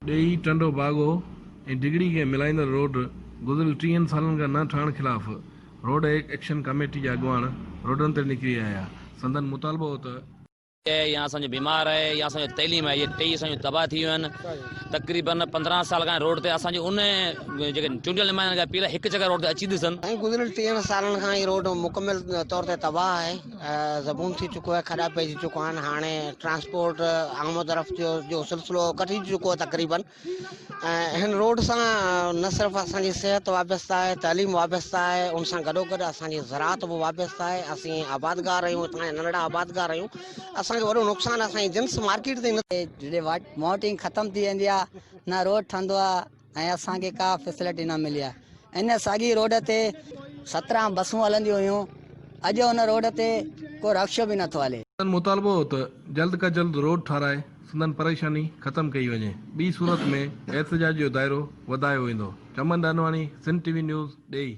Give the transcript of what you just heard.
ڏيئي، ٽنڊو باگو ۽ ڊگهڙي کي ملائيندڙ روڊ گذريل ٽيهن سالن کان نه ٺهڻ خلاف روڊ ايڪشن ڪميٽي جا اڳواڻ روڊن تي نڪري آيا، سندن مطالبو هو ته. آهي يا اسان جو بيمار آهي يا اسان جو تعليم آهي اهي ٽئي اسان جون تباهه ٿي ويون آهن تقريبن 15 سال کان روڊ تي اسان جي ان جيڪي چونڊيل نمائندن کي اپيل آهي هڪ چڪر روڊ تي اچي ڏسن. سائين گذريل ٽيهن سالن کان هي روڊ مڪمل طور تي تباهه آهي. زبون ٿي چڪو آهي کڏا پئجي چڪا آهن هاڻي ٽرانسپورٽ آمد رفت جو جو سلسلو ڪٽجي چڪو آهي تقريبن ۽ هن روڊ سان نه صرف اسان جي صحت وابسته آهي تعليم وابسته آهي ان سان گڏو گڏ اسان جي زراعت به وابسته آهي اسين آبادگار آهيون هتان جا ننڍڙا آبادگار آهيون اسان کي وڏو نقصان اسان جي جنس مارڪيٽ تائين نه جڏهن ماؤنٽين ختم ٿي ويندي آهي نه روڊ ٺهندو آهي ۽ اسان کي ڪا فيسلٽي نه ملي آهي ان ساڳي روڊ تي 17 بسون هلنديون هيون اڄ ان روڊ تي ڪو رڪشو به نٿو هلي. سندن مطالبو هو ته جلد کان جلد روڊ ٺاهرائي سندن پريشاني ختم ڪئي وڃي ٻي صورت ۾ احتجاج جو دائرو وڌايو ويندو. Chaman Danwani, Sindh T V news, Dehi.